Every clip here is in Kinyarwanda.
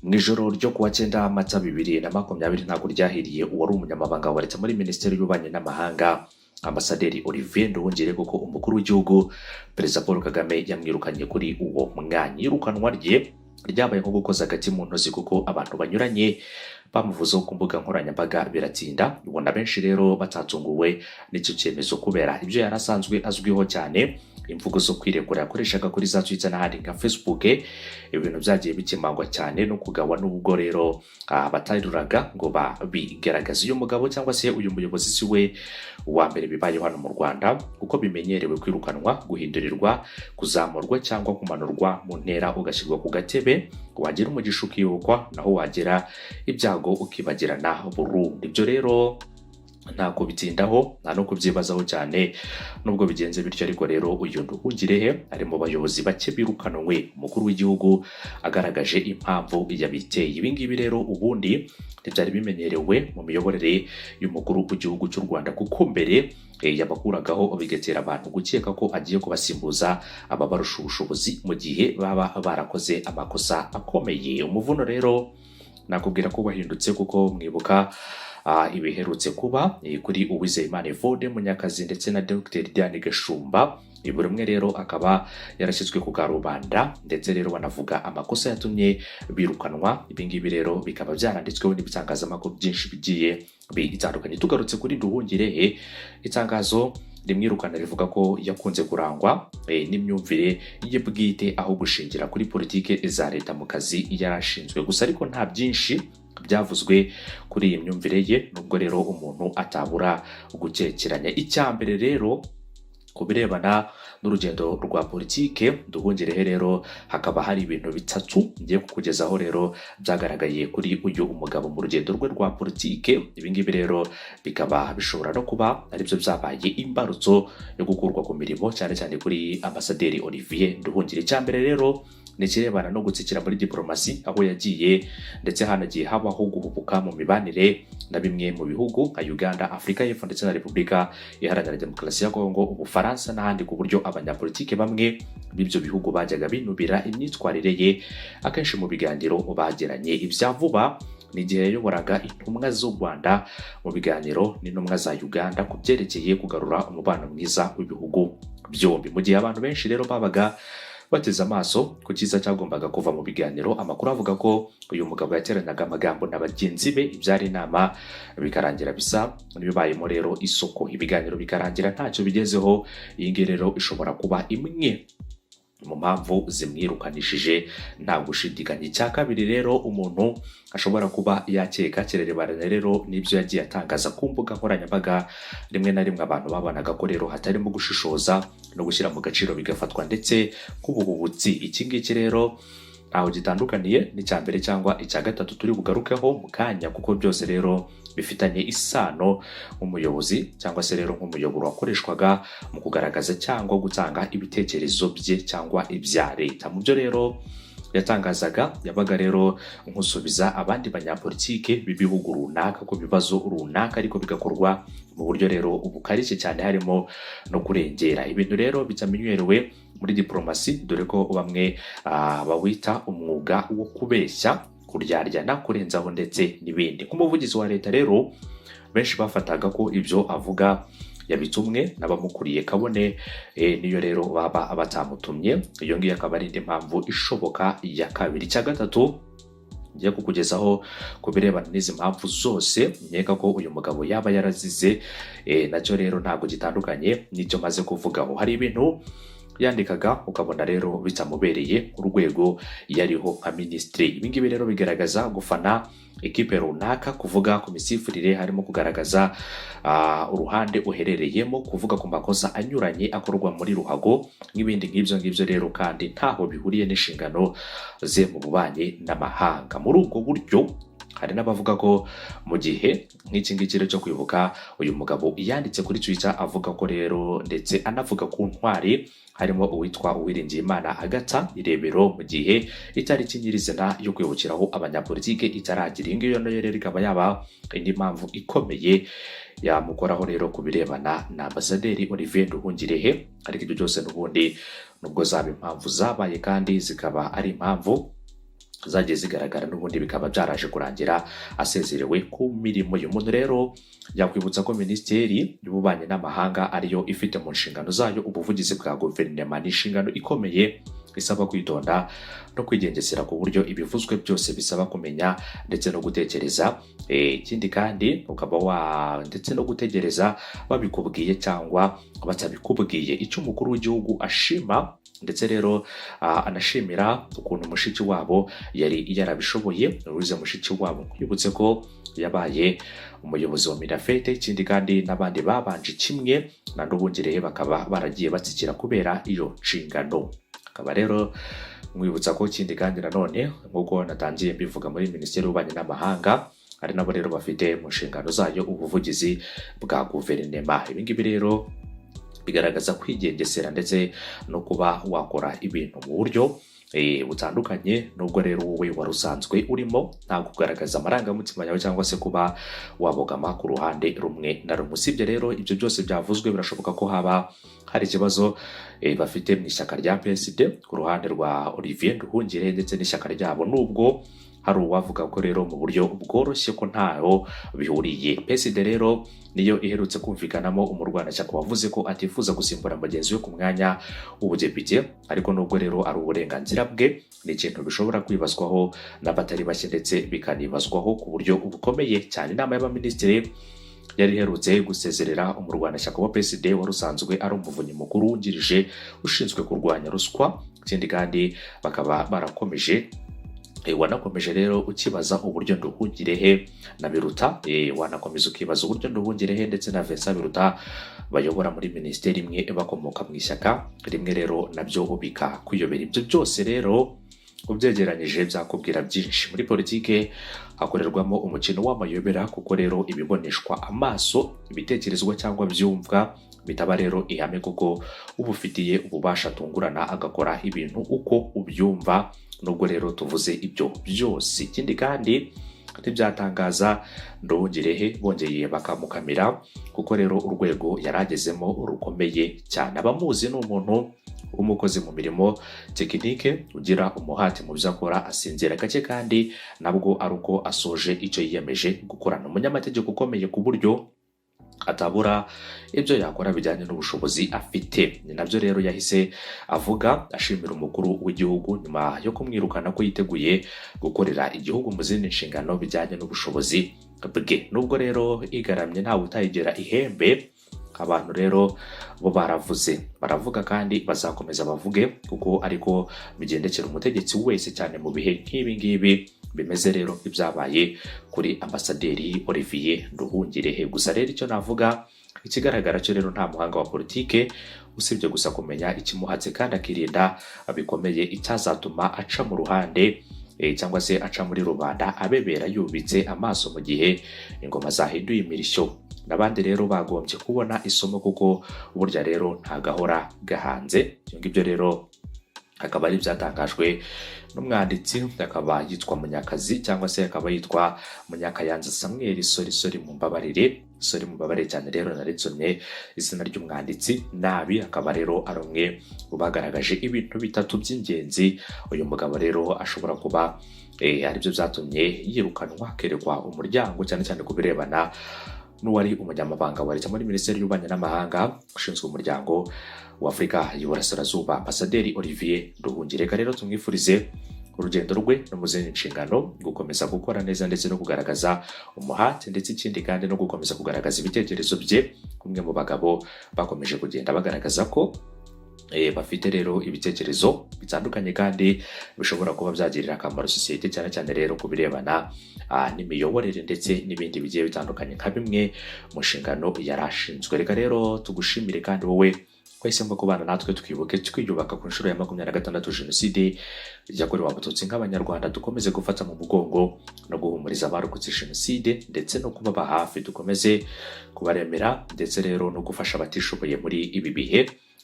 Mu ijoro ryo kuwa 9 Mata 2020 ntabwo ryahiriye uwari umunyamabanga wa leta muri Minisiteri y'Ububanyi n'Amahanga, Ambasaderi Olivier Nduhungirehe, kuko umukuru w'igihugu, Perezida Paul Kagame, yamwirukanye kuri uwo mwanya. Iyirukanwa rye ryabaye nko gukoza agati mu ntozi, kuko abantu banyuranye bamuvuzeho ku mbuga nkoranyambaga biratinda. Ubona benshi rero batatunguwe n'icyo cyemezo kubera ibyo yari asanzwe azwiho cyane, imvugo zo kwirekura yakoreshaga kuri za Twitter n'ahandi nka Facebook. Ibintu byagiye bikemangwa cyane no kugawa, n'ubwo rero bataruraga ngo babigaragaze. Uyu mugabo cyangwa se uyu muyobozi si we wa mbere bibayeho hano mu Rwanda, kuko bimenyerewe kwirukanwa, guhindurirwa, kuzamurwa cyangwa kumanurwa mu ntera, ugashyirwa ku gatebe, wagira umugisha ukibukwa, naho wagira ibyago ukibagirana burundu. Ibyo rero nta kubitindaho, nta no kubyibazaho cyane nubwo bigenze bityo. Ariko rero uyu Nduhungirehe ari mu bayobozi bake birukanwe umukuru w'igihugu agaragaje impamvu yabiteye. Ibi ngibi rero ubundi ntibyari bimenyerewe mu miyoborere y'umukuru w'igihugu cy'u Rwanda, kuko mbere yabakuragaho bigatera abantu gukeka ko agiye kubasimbuza ababarusha ubushobozi mu gihe baba barakoze amakosa akomeye. Umuvuno rero nakubwira ko wahindutse, kuko mwibuka ibiherutse kuba kuri Uwizeyimana Evode Munyakazi ndetse na Dr Diane Gashumba. Buri umwe rero akaba yarashyizwe ku karubanda, ndetse rero banavuga amakosa yatumye birukanwa. Ibi ngibi rero bikaba byaranditsweho n'ibitangazamakuru byinshi bigiye bitandukanye. Tugarutse kuri Nduhungirehe, itangazo rimwirukana rivuga ko yakunze kurangwa n'imyumvire ye bwite aho gushingira kuri politike za leta mu kazi yari ashinzwe gusa. Ariko nta byinshi byavuzwe kuri iyi myumvire ye, nubwo rero umuntu atabura gukekeranya. Icya mbere rero, ku birebana n'urugendo rwa politike Nduhungirehe rero, hakaba hari ibintu bitatu ngiye kukugezaho rero byagaragaye kuri uyu umugabo mu rugendo rwe rwa politike. Ibi ngibi rero bikaba bishobora no kuba aribyo byabaye imbarutso yo gukurwa ku mirimo, cyane cyane kuri Ambasaderi Olivier Nduhungirehe. Icya mbere rero ni ikirebana no gutsikira muri diplomasi, aho yagiye ndetse hanagiye habaho guhubuka mu mibanire na bimwe mu bihugu nka Uganda, Afurika y'Epfo ndetse na Repubulika Iharanira Demokarasi ya Kongo, Ubufaransa n'ahandi, ku buryo abanyapolitike bamwe b'ibyo bihugu bajyaga binubira imyitwarire ye akenshi mu biganiro bagiranye. Ibya vuba ni igihe yayoboraga intumwa z'u Rwanda mu biganiro n'intumwa za Uganda ku byerekeye kugarura umubano mwiza w'ibihugu byombi. Mu gihe abantu benshi rero babaga bateze amaso ku cyiza cyagombaga kuva mu biganiro, amakuru avuga ko uyu mugabo yateranaga amagambo na bagenzi be, ibyari inama bikarangira bisa n'ibibayemo rero isoko, ibiganiro bikarangira ntacyo bigezeho. Iyi ngiyi rero ishobora kuba imwe mu mpamvu zimwirukanishije nta gushidikanya. Icya kabiri rero umuntu ashobora kuba yakeka kirerebana rero n'ibyo yagiye atangaza ku mbuga nkoranyambaga. Rimwe na rimwe abantu babonaga ko rero hatarimo gushishoza no gushyira mu gaciro, bigafatwa ndetse nk'ubuhubutsi. Iki ngiki rero ntaho gitandukaniye n'icya mbere cyangwa icya gatatu turi bugarukeho mu kanya, kuko byose rero bifitanye isano nk'umuyobozi cyangwa se rero nk'umuyoboro wakoreshwaga mu kugaragaza cyangwa gutanga ibitekerezo bye cyangwa ibya leta. Mu byo rero yatangazaga, yabaga rero nk'usubiza abandi banyapolitike b'ibihugu runaka ku bibazo runaka, ariko bigakorwa mu buryo rero bukarishye cyane, harimo no kurengera, ibintu rero bitamenyerewe muri diplomasi, dore ko bamwe bawita umwuga wo kubeshya, kuryaryana, kurenzaho ndetse n'ibindi. Nk'umuvugizi wa leta rero, benshi bafataga ko ibyo avuga yabitumwe n'abamukuriye, kabone niyo rero baba batamutumye. Iyo ngiyo akaba ari indi mpamvu ishoboka ya kabiri. Icya gatatu ngiye kukugezaho ku birebana n'izi mpamvu zose nkeka ko uyu mugabo yaba yarazize, nacyo rero ntabwo gitandukanye n'icyo maze kuvugaho. Hari ibintu yandikaga ukabona rero bitamubereye ku rwego yariho nka minisitiri. Ibi ngibi rero bigaragaza gufana ekipe runaka, kuvuga ku misifurire harimo kugaragaza uruhande uherereyemo, kuvuga ku makosa anyuranye akorwa muri ruhago n'ibindi nk'ibyo ngibyo rero, kandi ntaho bihuriye n'inshingano ze mu bubanyi n'amahanga. Muri ubwo buryo, hari n'abavuga ko mu gihe nk'iki ngiki rero cyo kwibuka, uyu mugabo yanditse kuri Twitter avuga ko rero ndetse anavuga ku ntwari harimo uwitwa Uwiringiyimana Agatha Irebero, mu gihe itariki nyirizina yo kwibukiraho abanyapolitike itaragira. Iyi ngiyo nayo rero ikaba yaba indi mpamvu ikomeye yamukoraho rero ku birebana na Ambasaderi Olivier Nduhungirehe. Ariko ibyo byose n'ubundi, nubwo zaba impamvu zabaye kandi zikaba ari impamvu Zagiye zigaragara n'ubundi, bikaba byaraje kurangira asezerewe ku mirimo. Uyu muntu rero yakwibutsa ko Minisiteri y'Ububanyi n'Amahanga ariyo ifite mu nshingano zayo ubuvugizi bwa guverinoma. Ni inshingano ikomeye isaba kwitonda no kwigengesera, ku buryo ibivuzwe byose bisaba kumenya ndetse no gutekereza. Ikindi kandi ukaba wa ndetse no gutegereza babikubwiye cyangwa batabikubwiye. Icyo umukuru w'igihugu ashima ndetse rero anashimira ukuntu mushiki wabo yari yarabishoboye. Louise Mushikiwabo, nkwibutse ko yabaye umuyobozi wa MINAFFET, ikindi kandi n'abandi babanje kimwe na Nduhungirehe bakaba baragiye batsikira kubera iyo nshingano. Akaba rero mwibutsa ko ikindi kandi nanone, nk'uko natangiye mbivuga, muri Minisiteri y'Ububanyi n'Amahanga ari nabo rero bafite mu nshingano zayo ubuvugizi bwa guverinema. Ibi ngibi rero bigaragaza kwigengesera ndetse no kuba wakora ibintu mu buryo butandukanye nubwo rero wowe wari usanzwe urimo, nta kugaragaza amarangamutima yawe cyangwa se kuba wabogama ku ruhande rumwe na rumwe. Usibye rero ibyo byose byavuzwe, birashoboka ko haba hari ikibazo bafite mu ishyaka rya PSD ku ruhande rwa Olivier Nduhungirehe ndetse n'ishyaka ryabo, nubwo hari uwavuga ko rero mu buryo bworoshye ko ntaho bihuriye. PSD rero niyo iherutse kumvikanamo umurwanashyaka wavuze ko atifuza gusimbura mugenzi we ku mwanya w'ubudepite, ariko nubwo rero ari uburenganzira bwe, ni ikintu bishobora kwibazwaho n'abatari bake ndetse bikanibazwaho ku buryo bukomeye cyane. Inama y'Abaminisitiri yari iherutse gusezerera umurwanashyaka wa PSD wari usanzwe ari umuvunyi mukuru wungirije ushinzwe kurwanya ruswa. Ikindi kandi bakaba barakomeje wanakomeje rero ukibaza uburyo Nduhungirehe na Biruta, wanakomeza ukibaza uburyo Nduhungirehe ndetse na Vincent Biruta bayobora muri minisiteri imwe, bakomoka mu ishyaka rimwe, rero nabyo bikakuyobera. Ibyo byose rero ubyegeranyije byakubwira byinshi. Muri politike hakorerwamo umukino w'amayobera, kuko rero ibiboneshwa amaso, ibitekerezwa cyangwa byumvwa bitaba rero ihame, kuko ubufitiye ububasha atungurana agakora ibintu uko ubyumva. Nubwo rero tuvuze ibyo byose, ikindi kandi ntibyatangaza Nduhungirehe bongeye bakamukamira, kuko rero urwego yari agezemo rukomeye cyane. Abamuzi, ni umuntu w'umukozi mu mirimo tekinike, ugira umuhati mu byo akora, asinzira gake kandi nabwo ari uko asoje icyo yiyemeje gukorana. Umunyamategeko ukomeye ku buryo atabura ibyo yakora bijyanye n'ubushobozi afite. Ni nabyo rero yahise avuga ashimira umukuru w'igihugu nyuma yo kumwirukana, ko yiteguye gukorera igihugu mu zindi nshingano bijyanye n'ubushobozi bwe. Nubwo rero igaramye ntawe utayigera ihembe, abantu rero bo baravuze, baravuga kandi bazakomeza bavuge, kuko ariko bigendekera umutegetsi wese, cyane mu bihe nk'ibi ngibi bimeze rero nk'ibyabaye kuri Ambasaderi Olivier Nduhungirehe. Gusa rero icyo navuga, ikigaragara cyo rero, nta muhanga wa politike usibye gusa kumenya ikimuhatse kandi akirinda bikomeye icyazatuma aca mu ruhande cyangwa se aca muri rubanda abebera yubitse amaso mu gihe ingoma zahinduye imirishyo. N'abandi rero bagombye kubona isomo, kuko burya rero nta gahora gahanze. Ibyo ngibyo rero akaba ari ibyatangajwe n'umwanditsi, akaba yitwa Munyakazi cyangwa se akaba yitwa Munyakayanza Samuel. Sorry, sorry, mumbabarire, sorry, mumbabarire cyane rero, nari nsomye izina ry'umwanditsi nabi. Akaba rero ari umwe mu bagaragaje ibintu bitatu by'ingenzi uyu mugabo rero ashobora kuba aribyo byatumye yirukanwa, akerekwa umuryango, cyane cyane ku birebana n'uwari umunyamabanga wa leta muri Minisiteri y'Ububanyi n'Amahanga ushinzwe Umuryango w'Afurika y'Uburasirazuba, Ambasaderi Olivier Nduhungirehe. Reka rero tumwifurize urugendo rwe no mu zindi nshingano gukomeza gukora neza ndetse no kugaragaza umuhate, ndetse ikindi kandi no gukomeza kugaragaza ibitekerezo bye, umwe mu bagabo bakomeje kugenda bagaragaza ko bafite rero ibitekerezo bitandukanye kandi bishobora kuba byagirira akamaro sosiyete, cyane cyane rero ku birebana n'imiyoborere ndetse n'ibindi bigiye bitandukanye nka bimwe mu nshingano yari ashinzwe. Reka rero tugushimire kandi wowe wahisemo kubana natwe twibuke twiyubaka ku nshuro ya 26 Jenoside yakorewe Abatutsi. Nk'Abanyarwanda dukomeze gufata mu mugongo no guhumuriza abarokotse Jenoside ndetse no kubaba hafi, dukomeze kubaremera ndetse rero no gufasha abatishoboye muri ibi bihe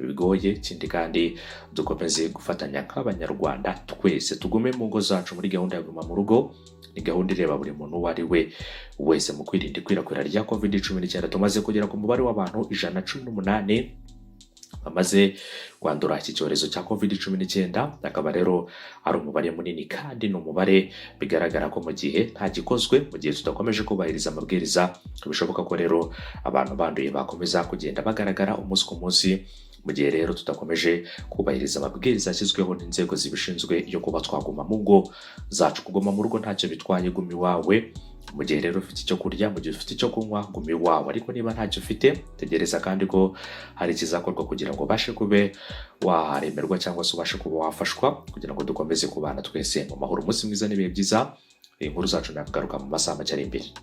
bigoye. Ikindi kandi dukomeze gufatanya nk'Abanyarwanda twese, tugume mu ngo zacu muri gahunda ya Guma mu Rugo. Ni gahunda ireba buri muntu uwo ari we wese mu kwirinda ikwirakwira rya COVID-19. Tumaze kugera ku mubare w'abantu 118. bamaze kwandura iki cyorezo cya COVID-19. Akaba rero ari umubare munini, kandi ni umubare bigaragara ko mu gihe nta gikozwe, mu gihe tudakomeje kubahiriza amabwiriza, bishoboka ko rero abantu banduye bakomeza kugenda bagaragara umunsi ku munsi. Mu gihe rero tudakomeje kubahiriza amabwiriza yashyizweho n'inzego zibishinzwe yo kuba twaguma mu ngo zacu, kuguma mu rugo ntacyo bitwaye, guma iwawe. Mu gihe rero ufite icyo kurya, mu gihe ufite icyo kunywa, guma iwawe. Ariko niba ntacyo ufite, tegereza kandi ko hari ikizakorwa kugira ngo ubashe kube waremerwa cyangwa se ubashe kuba wafashwa, kugira ngo dukomeze kubana twese mu mahoro. Umunsi mwiza n'ibihe byiza. Inkuru zacu nakagaruka mu masaha make ari imbere.